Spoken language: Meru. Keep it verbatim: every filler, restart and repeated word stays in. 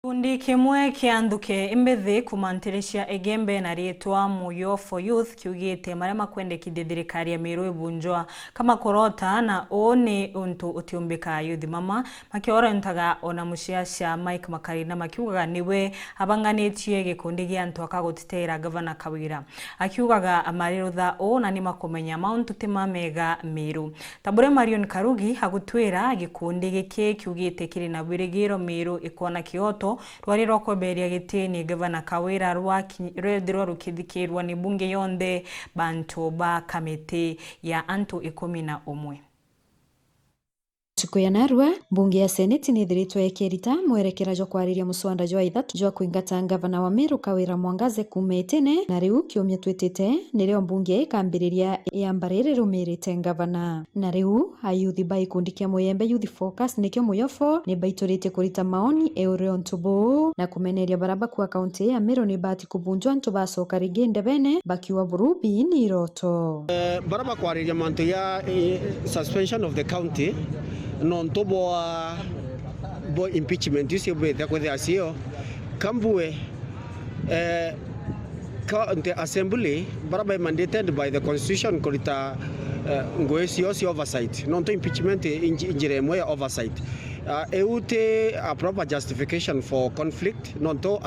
Gikundi kimwe kia nthuke imbithi kuma ntiri cia Igembe na riitwa Muyo for Youth kiugite maria makwendekithia thirikari ya Meru ibunjwa kama kurota, na uu ni untu utiumbika. Youth mama makiorontaga ona muciacia Mike Makarina makiugaga niwe abanganitie gikundi gia antu aka gutiteera Gavana Kawira. Akiugaga marirutha uu na ni makumenya mauntu ti mamega Meru. Ta buria Marion Karugi agutwira, gikundi giki kiugite kiri na wirigiro Meru ikwona kioto rwari rwa kweberia giti ni Gavana Kawira rwaki-, rwethirwa rukithikirwa ni mbunge yonthe bantu ba kamiti ya antu ikumi na umwe. Ntuku ya narua, mbunge ya Seneti nithiritwe ikirita mwerekera jwa kwariria muswanda jwa ithatu jwa kwingata ngavana wa Meru Kawira Mwangaze kuuma itine, na riu kiumia twitite nirio mbunge ikambiriria iamba riri rumirite ngavana. Na riu ayuthi ba gikundi kia Muyembe Youth Focus nikio Muyofo ni baituritie kurita maoni iguru ria untu buu na kumeneria baria bakua kaunti ya Meru ni bati kubunjwa antu bacoka ringi ndebene bakiuga buru bii ni iroto. Eh, baria bakwariria mantu ya, eh, suspension of the county, nontu bwa, bwa impeachment icio bwite kwithia cio, kambue, eh, ka-, the assembly, baria bai mandated by the constitution kurita, eh, ngui cio cia oversight, nontu impeachment inji-, injira imwe ya oversight. Ah, iu ti a proper justification for conflict, nontu at